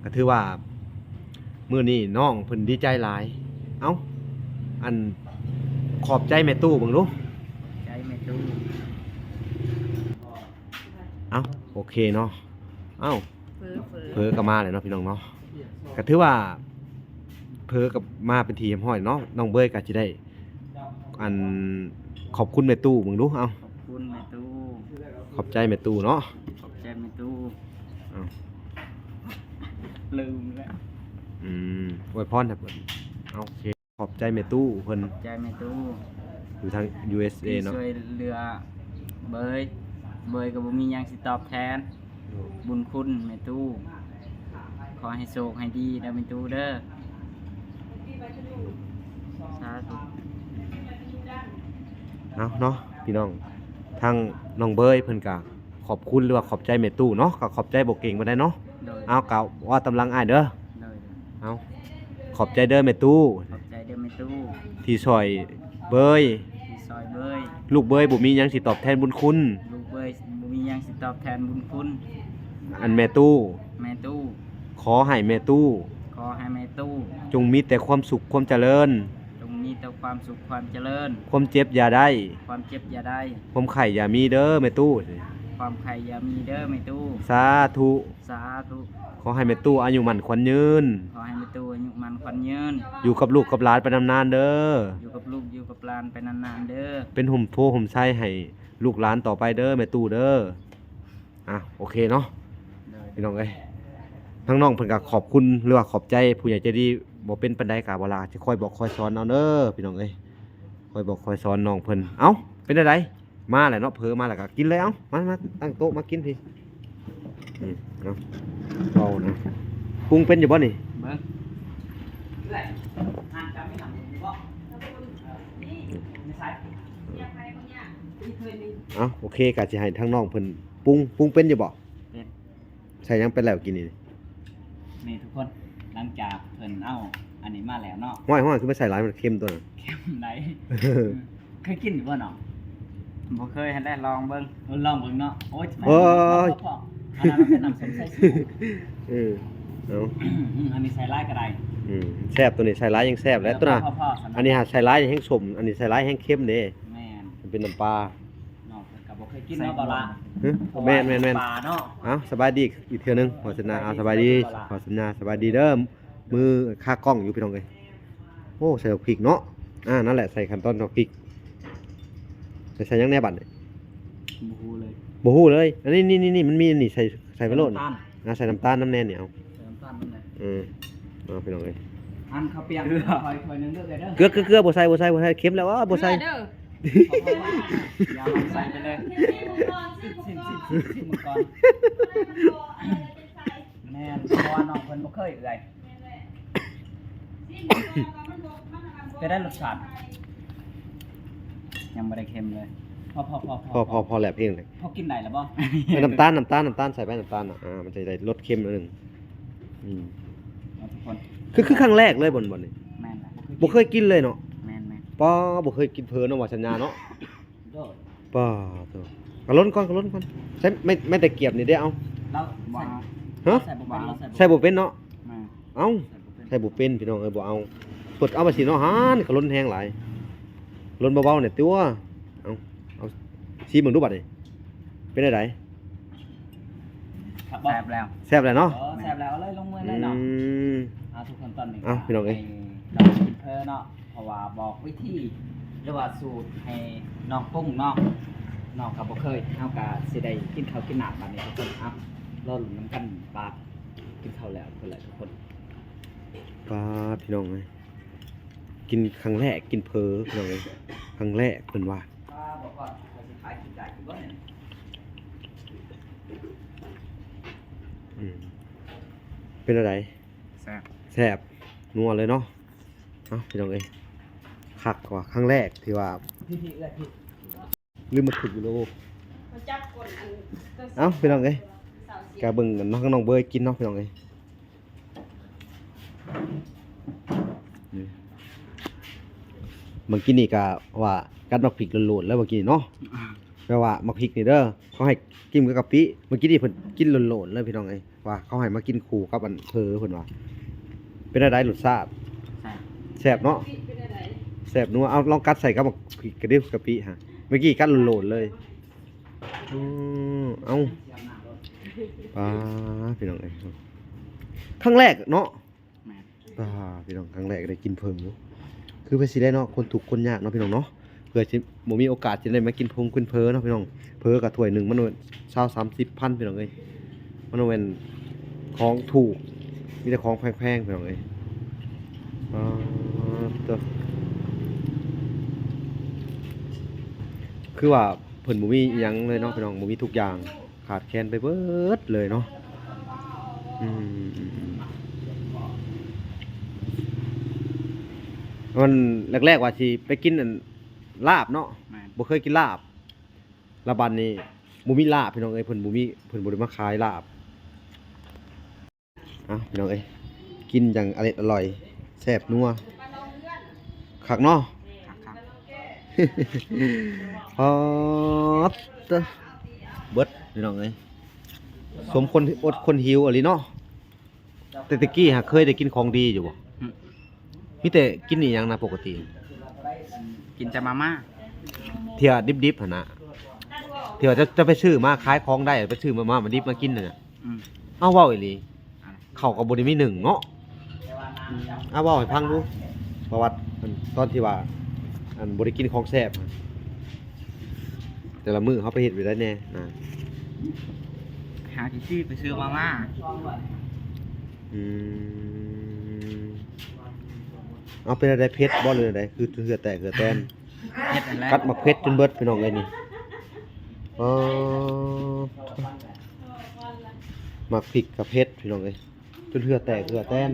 ກໍຖືວ່າມື້ນີ້ນ້ອງເພິ່ນດີໃຈຫຼາຍ. ເອົ້າ ອັນ ຂອບໃຈແມ່ຕູ້ເບິ່ງດູ. ຂອບໃຈແມ່ຕູ້. ເອົ້າ ໂອເຄເນາະ. ເອົ້າ ເຝີ ເຝີ ເຝີກໍມາແລ້ວເນາະ ພີ່ນ້ອງເນາະ. ກໍຖືວ່າເຝີກໍມາເປັນທີ່ຮຽບຮ້ອຍເນາະ. ນ້ອງເບີຍກໍຊິໄດ້ ອັນ ຂອບຄຸນແມ່ຕູ້ເບິ່ງດູ. ເອົ້າ ຂອບຄຸນແມ່ຕູ້. ຂອບໃຈແມ່ຕູ້ເນາະ. ຂອບໃຈແມ່ຕູ້. ເອົ້າ ລືມແລ້ວ. ອືມ ອວຍພອນໃຫ້ເພິ່ນ. ໂອເຄ. ຂອບໃຈແມ່ຕູ້ເພິ່ນ. ຂອບໃຈແມ່ຕູ້ ຢູ່ທາງ ຢູເອສເອ ທີ່ເນາະ ຊ່ວຍເຫຼືອເບີຍ. ເບີຍກໍບໍ່ມີຫຍັງຊິຕອບແທນ ໂດຍ ບຸນຄຸນແມ່ຕູ້. ຂໍໃຫ້ໂຊກໃຫ້ດີເດີແມ່ຕູ້ເດີ. ສາທຸ. ເອົາເນາະ ພີ່ນ້ອງ ທາງນ້ອງເບີຍເພິ່ນກະ ຂອບຄຸນ ຫຼືວ່າຂອບໃຈແມ່ຕູ້ເນາະ. ກໍຂອບໃຈບໍ່ເກັ່ງປານໃດເນາະ. ໂດຍ. ເອົາ ກໍວ່າຕາມຫຼັງອ້າຍເດີ. ໂດຍ. ເອົາ ຂອບໃຈເດີແມ່ຕູ້. ຂອບໃຈເດີແມ່ຕູ້ ທີ່ຊ່ອຍເບີຍ. ທີ່ຊ່ອຍເບີຍ. ລູກເບີຍບໍ່ມີຫຍັງຊິຕອບແທນບຸນຄຸນ. ລູກເບີຍບໍ່ມີຫຍັງຊິຕອບແທນບຸນຄຸນ. ອັນແມ່ຕູ້. ແມ່ຕູ້. ຂໍໃຫ້ແມ່ຕູ້. ຂໍໃຫ້ແມ່ຕູ້ ຈົ່ງມີແຕ່ຄວາມສຸກຄວາມຈະເລີນ. ຈົ່ງມີ ແຕ່ຄວາມສຸກຄວາມຈະເລີນ ຄວາມເຈັບຢ່າໄດ້ ຄວາມເຈັບຢ່າໄດ້ ຄວາມໄຂ້ຢ່າມີເດີແມ່ຕູ້ ຄວາມໄຂ້ຢ່າມີເດີແມ່ຕູ້ ສາທຸ ສາທຸ ຂໍໃຫ້ແມ່ຕູ້ອາຍຸໝັ້ນຂວັນຍືນ ຂໍໃຫ້ແມ່ຕູ້ອາຍຸໝັ້ນຂວັນຍືນ ຢູ່ກັບລູກກັບຫຼານໄປນານໆເດີ ຢູ່ກັບລູກຢູ່ກັບຫຼານໄປນານໆເດີ ເປັນຮົ່ມໂພຮົ່ມໄຊໃຫ້ລູກຫຼານຕໍ່ໄປເດີແມ່ຕູ້ເດີ. ອ່ະ ໂອເຄເນາະ ໂດຍ ພີ່ນ້ອງເອີຍ ທາງນ້ອງເພິ່ນກໍຂອບຄຸນ ຫຼືວ່າຂອບໃຈຜູ້ໃຫຍ່ໃຈດີ ບໍ່ເປັນປານໃດກໍບໍ່ລາ ຊິຄອຍບອກຄອຍສອນເອົາເດີ ພີ່ນ້ອງເອີຍ ຄອຍບອກຄອຍສອນນ້ອງເພິ່ນ. ເອົ້າ ເປັນຈັ່ງໃດ ມາແລ້ວເນາະ ເຜີມາແລ້ວກໍກິນເລີຍ. ເອົ້າ ມາ ມາຕັ້ງໂຕະມາກິນພີ້. ອືມ ເອົາ ເວົ້ານະ ປຸງເປັນຢູ່ບໍ່ນີ້? ເບິ່ງ ເອື້ອຍ ຮ້ານເຈົ້າມີນ້ຳອຸ່ນຢູ່ບໍ່? ເອີ ມີ ໃນສາຍ ເອົ້າ ໂອເຄ ກໍຊິໃຫ້ທາງນ້ອງເພິ່ນປຸງ ປຸງເປັນຢູ່ບໍ່? ເປັນ ໃສ່ຫຍັງໄປແລ້ວກິນນີ້? ນີ້ທຸກຄົນ ຫຼັງຈາກເພິ່ນເອົາອັນນີ້ມາແລ້ວເນາະ. ຫ້ອຍໆ ຄືໄປໃສ່ຫຼາຍ ມັນເຄັມຕົວນັ້ນ. ເຄັມໃດ? ເຄີຍກິນຢູ່ບໍ່ນ້ອງ? ບໍ່ເຄີຍຫັ້ນແຫຼະ ລອງເບິ່ງ. ເອີ ລອງເບິ່ງເນາະ. ໂອ້ຍ ໂອ້ຍ ອັນນັ້ນມັນເປັນນ້ຳສົ້ມສາຍຊູ. ເອີ ເອົາ ອືມ ອັນນີ້ໃສ່ຫຼາຍກໍໄດ້. ອືມ ແຊບ ຕົວນີ້ໃສ່ຫຼາຍຍັງແຊບແຫຼະ ຕົວນະ. ພໍໆ ອັນນີ້ຫາໃສ່ຫຼາຍແຮງສົ້ມ ອັນນີ້ໃສ່ຫຼາຍແຮງເຄັມເດ້. ແມ່ນ ມັນເປັນນ້ຳປາ. ນ້ອງເພິ່ນກໍບໍ່ເຄີຍກິນເນາະ ບໍ່ລະ. ຫຶ ແມ່ນໆໆ ປາເນາະ. ເອົ້າ ສະບາຍດີອີກເທື່ອໜຶ່ງ ພໍ່ສັນຍາ. ເອົາ ສະບາຍດີ ພໍ່ສັນຍາ ສະບາຍດີເດີ. ມືຄາກ້ອງຢູ່ ພີ່ນ້ອງເອີຍ. ໂອ້ ໃສ່ບັກພິກເນາະ. ອ່າ ນັ້ນແຫຼະ ໃສ່ຂັ້ນຕອນບັກພິກ. ໃສ່ ໃສ່ຫຍັງແດ່ບັດນີ້? ບໍ່ຮູ້ເລີຍ ບໍ່ຮູ້ເລີຍ. ອັນນີ້ ນີ້ ນີ້ ນີ້ ມັນມີອັນນີ້ ໃສ່ ໃສ່ໄປໂລດ. ໃສ່ນ້ຳຕານ ອ່າ ໃສ່ນ້ຳຕານນຳແດ່ນີ້. ເອົາ ໃສ່ນ້ຳຕານນຳແດ່. ເອີ ເອົາ ພີ່ນ້ອງເອີຍ ອັນເຂົ້າປຽກ ຖ້ວຍ ຖ້ວຍໜຶ່ງເດີ. ເກືອ ເກືອ ເກືອ ບໍ່ໃສ່ ບໍ່ໃສ່ ບໍ່ໃສ່ ເຄັມແລ້ວ. ບໍ່ໃສ່ ເອີ ເດີ ຢ່າລອງໃສ່ໄປເລີຍ. ຊິມ ຊິມ ຊິມ ຊິມ ຊິມເບິ່ງກ່ອນ. ແມ່ນ ເພາະວ່ານ້ອງເພິ່ນບໍ່ເຄີຍເອື້ອຍ. ເປັນໄດ ລົດຊາດ? ຍັງບໍ່ໄດ້ເຄັມເລີຍ. ພໍ ພໍ ພໍ ພໍ ພໍ ພໍແລ້ວ ເພງເລີຍ. ພໍກິນໄດ້ແລ້ວບໍ່? ເອີ ນ້ຳຕານ ນ້ຳຕານ ນ້ຳຕານ ໃສ່ໄປ ນ້ຳຕານນະ. ອ່າ ມັນຈະໄດ້ລົດເຄັມໜ້ອຍໜຶ່ງ. ອືມ ເອົາ ທຸກຄົນ ຄື ຄືຄັ້ງແລກເລີຍ ບ່ອນ ບ່ອນນີ້. ແມ່ນແຫຼະ ບໍ່ເຄີຍກິນເລີຍເນາະ. ແມ່ນໆ ປ້າ ບໍ່ເຄີຍກິນເຜີເນາະ ວ່າສັນຍາເນາະ. ໂດຍ ປ້າໂທ້ ກະລົ້ນກ່ອນ ກະລົ້ນກ່ອນ. ໃຊ້ໄມ້ ໄມ້ຕະກຽບນີ້ເດ້. ເອົາ ລາວບໍ່ເອົາ. ຮະ ໃສ່ບໍ່ເປັນ ລາວໃສ່ບໍ່ ໃສ່ບໍ່ເປັນເນາະ. ແມ່ນ ເອົ້າ ໃສ່ບໍ່ເປັນ ໃສ່ບໍ່ເປັນ ພີ່ນ້ອງເອີຍ ບໍ່ເອົາ. ເພິ່ນເອົາມາຊິເນາະ ຫັ້ນ ກະລົ້ນແຮງຫຼາຍ ລົ້ນເບົາໆນີ້ຕົວະ. ເອົາ ເອົາ ຊີມເບິ່ງດູບັດນີ້ ເປັນຈັ່ງໃດ? ແຊບແລ້ວ ແຊບແລ້ວເນາະ. ເອີ ແຊບແລ້ວ ເອົາເລີຍ ລົງມືເລີຍເນາະ. ອືມ ເອົາ ທຸກຄົນ ຕອນນີ້ ເອົາ ພີ່ນ້ອງເອີຍ ເຮົາກິນເຜີເນາະ. ເພາະວ່າບອກວິທີ ຫຼືວ່າສູດໃຫ້ນ້ອງປຸງເນາະ ນ້ອງກໍບໍ່ເຄີຍ. ເຮົາກໍຊິໄດ້ກິນເຂົ້າກິນນ້ຳບາດນີ້ທຸກຄົນ. ເອົາ ລໍລຸ້ນນຳກັນວ່າກິນເຂົ້າແລ້ວເພິ່ນແຫຼະທຸກຄົນ. ປ້າ ພີ່ນ້ອງເອີຍ ກິນຄັ້ງແລກ ກິນເຜີ ພີ່ນ້ອງເອີຍ ຄັ້ງແລກເພິ່ນວ່າ. ປ້າ ບໍ່ກ່ອນ ເຂົາຊິຂາຍກິນໄດ້ຢູ່ບໍ່ນີ້? ອືມ ເປັນຈັ່ງໃດ? ແຊບ ແຊບ ນົວເລີຍເນາະ. ເອົ້າ ພີ່ນ້ອງເອີຍ ຄັກວ່າ ຄັ້ງແລກທີ່ວ່າ ພີ່ໆ ເອື້ອຍ ພີ່ ລືມມາຖືກຢູ່ໂລ. ເອົາ ພີ່ນ້ອງເອີຍ ກະເບິ່ງກັນເນາະ ທາງນ້ອງເບີຍກິນເນາະ ພີ່ນ້ອງເອີຍ. ເມື່ອກີ້ນີ້ກະວ່າກັດໝາກພິກໂລດໆ ແລ້ວເມື່ອກີ້ນີ້ເນາະ. ແປວ່າໝາກພິກນີ້ເດີ ເຂົາໃຫ້ກິນກັບກະປິ. ເມື່ອກີ້ນີ້ເພິ່ນກິນໂລດໆ ເລີຍ ພີ່ນ້ອງເອີຍ. ວ່າເຂົາໃຫ້ມາກິນຄູ່ກັບອັນເຜີ ເພິ່ນວ່າ. ເປັນຈັ່ງໃດລົດຊາດ? ແຊບ ແຊບເນາະ ແຊບນົວ. ເອົາ ລອງກັດໃສ່ກັບບັກພິກກະດິ ກະປິຫັ້ນ. ເມື່ອກີ້ກັດໂລດໆ ເລີຍ. ອື ເອົ້າ ປ້າ ພີ່ນ້ອງເອີຍ ຄັ້ງແລກເນາະ. ແມ່ນ ປ້າ ພີ່ນ້ອງ ຄັ້ງແລກໄດ້ກິນເຜິ ຄືໄປຊິໄດ້ເນາະ ຄົນທຸກຄົນຍາກເນາະ ພີ່ນ້ອງເນາະ ເພື່ອຊິບໍ່ມີໂອກາດຊິໄດ້ມາກິນເຜິ ກິນເຜີເນາະ ພີ່ນ້ອງ. ເຜີກໍຖ້ວຍໜຶ່ງມັນຊາວສາມສິບພັນ ພີ່ນ້ອງເອີຍ ມັນບໍ່ແມ່ນຂອງຖືກ ມີແຕ່ຂອງແພງໆ ພີ່ນ້ອງເອີຍ. ປາດໂທ້ ຄືວ່າເພິ່ນບໍ່ມີອີ່ຫຍັງເລີຍເນາະ ພີ່ນ້ອງ ບໍ່ມີທຸກຢ່າງ. ຂາດແຄນໄປເບິດເລີຍເນາະ. ອືມ ອືມ ອືມ ມັນແລກໆ ວ່າຊິໄປກິນອັນລາບເນາະ. ແມ່ນ ບໍ່ເຄີຍກິນລາບ ລະບັດນີ້ບໍ່ມີລາບ ພີ່ນ້ອງເອີຍ ເພິ່ນບໍ່ມີ ເພິ່ນບໍ່ໄດ້ມາຂາຍລາບ. ເອົ້າ ພີ່ນ້ອງເອີຍ ກິນຢ່າງອະເລັດອະລ່ອຍ ແຊບນົວ ຄັກເນາະ. ຄັກໆ ຮອດ ເບິດ ພີ່ນ້ອງເອີຍ ສົມຄົນອົດຄົນຫິວອີ່ຫຼີເນາະ. ແຕ່ແຕ່ກີ້ຫາເຄີຍໄດ້ກິນຂອງດີຢູ່ບໍ່? ຫຶ ມີແຕ່ກິນອີ່ຫຍັງນະປົກກະຕິ? ກິນແຕ່ມາມ່າ ເທື່ອດິບໆຫັ້ນນະ ເທື່ອຈະ ຈະໄປຊື້ມາຂາຍຂອງໄດ້ ໄປຊື້ມາມ່າມາດິບມາກິນຫັ້ນນະ. ອືມ ເອົາ ເວົ້າອີ່ຫຼີ ອັນ ເຂົາກໍບໍ່ໄດ້ມີໜຶ້ງເນາະ. ອືມ ເອົາ ເວົ້າໃຫ້ຟັງດູ ປະຫວັດ ອັນ ຕອນທີ່ວ່າ ອັນ ບໍ່ໄດ້ກິນຂອງແຊບ ແຕ່ລະມື້ເຮົາໄປເຮັດແນວໃດແດ່ນະ? ຫາຊິຊື້ ໄປຊື້ມາມ່າ. ອືມ ເອົາ ເປັນແນວໃດ ເຜັດບໍ່ ຫຼືແນວໃດ? ຄືເຫື່ອແຕກເຫື່ອແຕນ ເຜັດຫັ້ນແຫຼະ ກັດໝາກເຜັດຈົນເບິດ ພີ່ນ້ອງເອີຍນີ້. ອໍ ໝາກພິກກໍເຜັດ ພີ່ນ້ອງເອີຍ ຈົນເຫື່ອແຕກເຫື່ອແຕນ.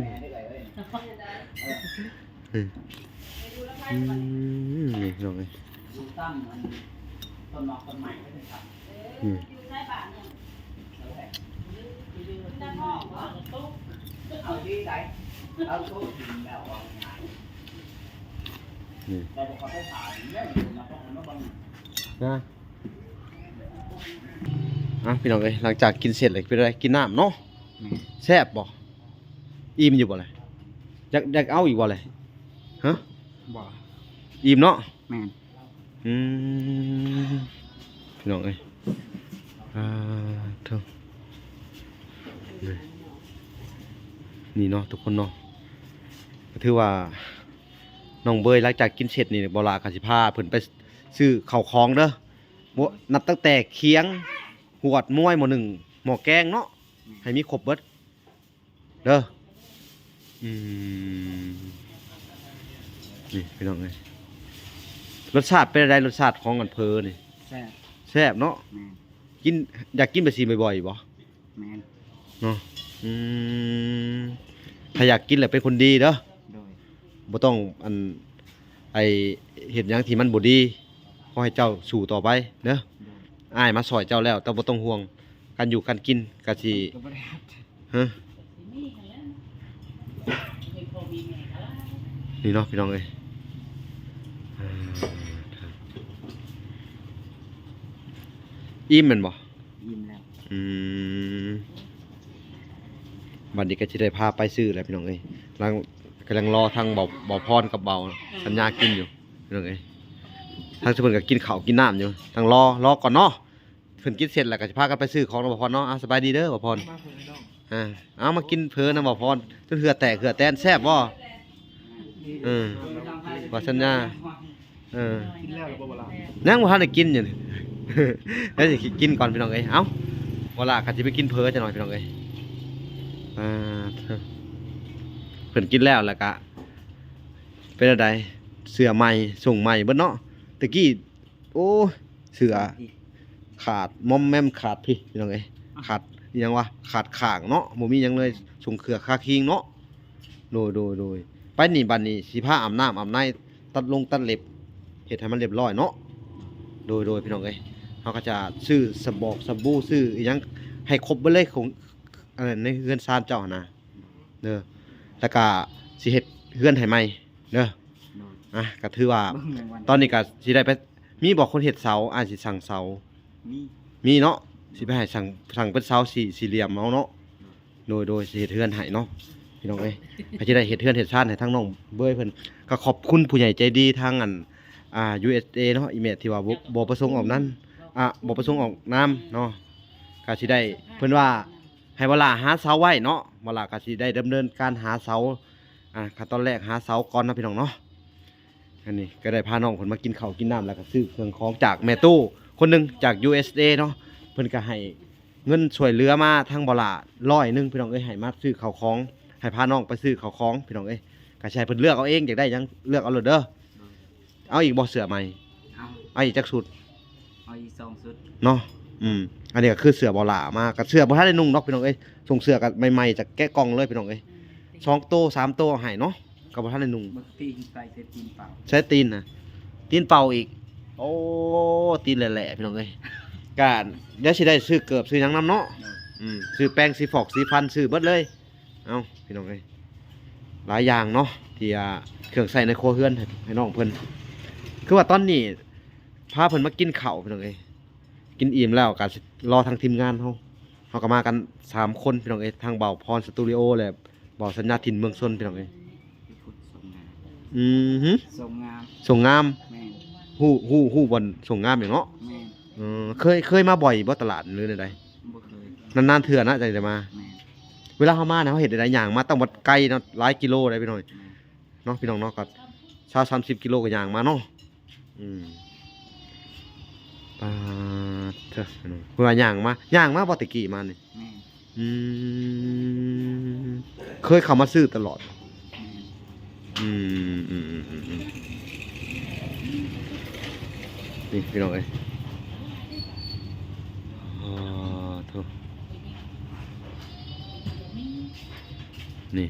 ອືມ ອືມ ນີ້ພີ່ນ້ອງເອີຍ ອືມ ນີ້ ນະ ອ່ະ ພີ່ນ້ອງເອີຍ ຫຼັງຈາກກິນເສັດແລ້ວເປັນໃດ? ກິນນ້ຳເນາະ. ແມ່ນ ແຊບບໍ່? ອີ່ມຢູ່ບໍ່ລະ? ຢາກ ຢາກເອົາອີກບໍ່ລະ? ຮະ? ບໍ່ ອີ່ມເນາະ. ແມ່ນ ອືມ ພີ່ນ້ອງເອີຍ ອ່າ ໂທ້ ນີ້ເນາະທຸກຄົນເນາະ ກໍຖືວ່ານ້ອງເບີຍຫຼັງຈາກກິນເສັດນີ້ ບໍ່ຫຼ້າກໍຊິພາເພິ່ນໄປຊື້ເຂົ້າຂອງເດີ ບໍ່ ນັບຕັ້ງແຕ່ຄຽງ ຫວດ ມວຍ ໝໍ້ໜຶ້ງ ໝໍ້ແກງເນາະ ໃຫ້ມີຄົບເບິດ ເດີ. ອືມ ນີ້ພີ່ນ້ອງເອີຍ ລົດຊາດເປັນໃດ? ລົດຊາດຂອງອັນເຝີນີ້ ແຊບ ແຊບເນາະ. ແມ່ນ ກິນ ຢາກກິນແບບຊີ້ບໍ່ອຍໆບໍ່? ແມ່ນ ເນາະ. ອືມ ຖ້າຢາກກິນແລ້ວເປັນຄົນດີເດີ ໂດຍ ບໍ່ຕ້ອງອັນ ໄອ້ ເຮັດຫຍັງທີ່ມັນບໍ່ດີ ຂໍໃຫ້ເຈົ້າສູ້ຕໍ່ໄປເດີ. ໂດຍ ອ້າຍມາຊ່ອຍເຈົ້າແລ້ວ ເຈົ້າບໍ່ຕ້ອງຫ່ວງ ການຢູ່ການກິນກະຊິ ກໍບໍ່ໄດ້ຮັບ ຮະ ນີ້ເນາະ ພີ່ນ້ອງເອີຍ ອ່າ ອີ່ມແມ່ນບໍ່? ອີ່ມແລ້ວ ອືມ ບັດນີ້ກໍຊິໄດ້ພາໄປຊື້ແລ້ວ ພີ່ນ້ອງເອີຍ ກຳລັງ ກຳລັງລໍທາງເບົາ ເບົາພອນກັບເບົາສັນຍາກິນຢູ່ ພີ່ນ້ອງເອີຍ ທາງເພິ່ນກໍກິນເຂົ້າກິນນ້ຳຢູ່ ທາງລໍ ລໍກ່ອນເນາະ. ເພິ່ນກິນເສັດແລ້ວກໍຊິພາກັນໄປຊື້ຂອງນຳບ່າວພອນເນາະ. ອ່າ ສະບາຍດີເດີບ່າວພອນ. ອ່າ ເອົາມາກິນເຜີນຳບ່າວພອນ ຈົນເຫື່ອແຕກເຫື່ອແຕນ ແຊບບໍ່? ເອີ ວ່າສັນຍາ ເອີ ກິນແລ້ວບໍ່? ຍັງບໍ່ທັນໄດ້ກິນຢູ່ນີ້ ແລ້ວຊິກິນກ່ອນ ພີ່ນ້ອງເອີຍ. ເອົາ ບໍ່ລະກໍຊິໄປກິນເຜີຈັກໜ່ອຍ ພີ່ນ້ອງເອີຍ. ອ່າ ເພິ່ນກິນແລ້ວ ແລ້ວກະເປັນແນວໃດ? ເສື້ອໃໝ່ ສົ່ງໃໝ່ເບິດເນາະ ແຕ່ກີ້ ໂອ້ຍ ເສື້ອຂາດ ມອມແມມຂາດພີ້ ພີ່ນ້ອງເອີຍ. ຂາດອີ່ຫຍັງວະ? ຂາດຂ້າງເນາະ ບໍ່ມີຫຍັງເລີຍ ສົ່ງເຄື່ອຄາຄີງເນາະ. ໂດຍ ໂດຍ ໂດຍ ໄປນີ້ ບັດນີ້ຊິພາອາບນ້ຳອາບໃນ ຕັດລົງຕັດເລັບ ເຮັດໃຫ້ມັນລຽບຮ້ອຍເນາະ. ໂດຍ ໂດຍ ພີ່ນ້ອງເອີຍ ເຮົາກໍຈະຊື້ສະບອກສະບູ ຊື້ອີ່ຫຍັງໃຫ້ຄົບເບິດເລີຍ ຂອງ ອັນນັ້ນ ໃນເຮືອນຊານເຈົ້າຫັ້ນນະ ເດີ ແລ້ວກະຊິເຮັດເຮືອນໃຫ້ໃໝ່ເດີ. ໂດຍ ອ່ະ ກໍຖືວ່າ ເບິ່ງແມງວັນ ຕອນນີ້ກໍຊິໄດ້ໄປ ມີບໍ່ຄົນເຮັດເສົາ? ອ້າຍຊິສັ່ງເສົາ ມີ ມີເນາະ ຊິໄປໃຫ້ສັ່ງ ສັ່ງເປັນເສົາສີ່ ສີ່ຫຼ່ຽມເອົາເນາະ. ໂດຍ ໂດຍ ໂດຍ ຊິເຮັດເຮືອນໃຫ້ເນາະ ພີ່ນ້ອງເອີຍ ກໍຊິໄດ້ເຮັດເຮືອນເຮັດຊານໃຫ້ທາງນ້ອງເບີຍເພິ່ນ. ກໍຂອບຄຸນຜູ້ໃຫຍ່ໃຈດີທາງອັນ ອ່າ ຢູເອສເອ ເນາະ ອີ່ແມ່ທີ່ວ່າບໍ່ ບໍ່ປະສົງອອກນາມ ອ່າ ບໍ່ປະສົງອອກນາມເນາະ ກໍຊິໄດ້ ເພິ່ນວ່າ ໃຫ້ວາລາຫາເສົາໄວ້ເນາະ ວາລາກໍຊິໄດ້ດຳເນີນການຫາເສົາ ອ່າ ຂັ້ນຕອນແລກຫາເສົາກ່ອນເນາະ ພີ່ນ້ອງເນາະ. ອັນນີ້ກໍໄດ້ພານ້ອງເພິ່ນມາກິນເຂົ້າກິນນ້ຳ ແລ້ວກໍຊື້ເຄື່ອງຂອງຈາກແມ່ຕູ້ຄົນໜຶ່ງຈາກ ຢູເອສເອ ເນາະ ເພິ່ນກໍໃຫ້ເງິນຊ່ວຍເຫຼືອມາທາງບໍ່ຫຼ້າຮ້ອຍໜຶ່ງ ພີ່ນ້ອງເອີຍ ໃຫ້ມາຊື້ເຂົ້າຂອງ ໃຫ້ພານ້ອງໄປຊື້ເຂົ້າຂອງ ພີ່ນ້ອງເອີຍ. ກໍຊິໃຫ້ເພິ່ນເລືອກເອົາເອງ ຢາກໄດ້ຫຍັງເລືອກເອົາໂລດເດີ. ເອົາອີກບໍ່ເສື້ອໃໝ່? ເອົາ ເອົາອີກຈັກຊຸດ? ເອົາອີກສອງຊຸດເນາະ. ອືມ ອັນນີ້ກໍຄືເສື້ອບໍ່ຫຼ້າມາ ກໍເສື້ອບໍ່ທັນໄດ້ນຸ່ງດອກ ພີ່ນ້ອງເອີຍ. ສົ່ງເສື້ອກັນໃໝ່ໆຈາກແກະກ່ອງເລີຍ ພີ່ນ້ອງເອີຍ. ສອງໂຕສາມໂຕເອົາໃຫ້ເນາະ ກໍບໍ່ທັນໄດ້ນຸ່ງ. ເບິ່ງຕີນ ໃສ່ຕີນເປົ່າ ໃສ່ຕີນນະ ຕີນເປົ່າອີກ. ໂອ້ ຕີນແຫຼະໆ ພີ່ນ້ອງເອີຍ. ກໍດຽວຊິໄດ້ຊື້ເກີບຊື້ຫຍັງນຳເນາະ. ໂດຍ ອືມ ຊື້ແປງສີຟອກສີຟັນ ຊື້ເບິດເລີຍ. ເອົ້າ ພີ່ນ້ອງເອີຍ ຫຼາຍຢ່າງເນາະ ທີ່ ອ່າ ເຄື່ອງໃຊ້ໃນຄົວເຮືອນໃຫ້ ໃຫ້ນ້ອງເພິ່ນ. ຄືວ່າຕອນນີ້ພາເພິ່ນມາກິນເຂົ້າ ພີ່ນ້ອງເອີຍ ກິນອີ່ມແລ້ວກໍລໍທາງທີມງານເຮົາ ເຮົາກໍມາກັນສາມຄົນ ພີ່ນ້ອງເອີຍ ທັງບ່າວພອນສະຕູດິໂອ ແລະ ບ່າວສັນຍາຖິ່ນເມືອງຊົນ ພີ່ນ້ອງເອີຍ. ອືມ ສົ່ງງາມ ສົ່ງງາມ ແມ່ນ ຮູ້ ຮູ້ ຮູ້ບ່ອນສົ່ງງານຢູ່ເນາະ. ແມ່ນ. ເອີ ເຄີຍ ເຄີຍມາບ່ອຍບໍ່ຕະຫຼາດ ຫຼືແນວໃດ? ບໍ່ເຄີຍ. ນານໆເທື່ອນະ ຈັ່ງໄດ້ມາ. ແມ່ນ. ເວລາເຮົາມານະ ເຮົາເຮັດໄດ້ຫຍັງມາ ຕ້ອງວັດໄກເນາະ ຫຼາຍກິໂລໄດ໋ພີ່ນ້ອງ. ແມ່ນ. ເນາະ ພີ່ນ້ອງເນາະ ກໍຊາວສາມສິບກິໂລກໍຍ່າງມາເນາະ. ອືມ ປາດເທີ ເພິ່ນວ່າຍ່າງມາ ຍ່າງມາບໍ່ແຕ່ກີ້ມານີ້? ແມ່ນ. ອືມ ເຄີຍເຂົ້າມາຊື້ຕະຫຼອດ? ແມ່ນ. ອືມ ອືມ ນີ້ພີ່ນ້ອງເອີຍ ອໍ ໂທ້ ນີ້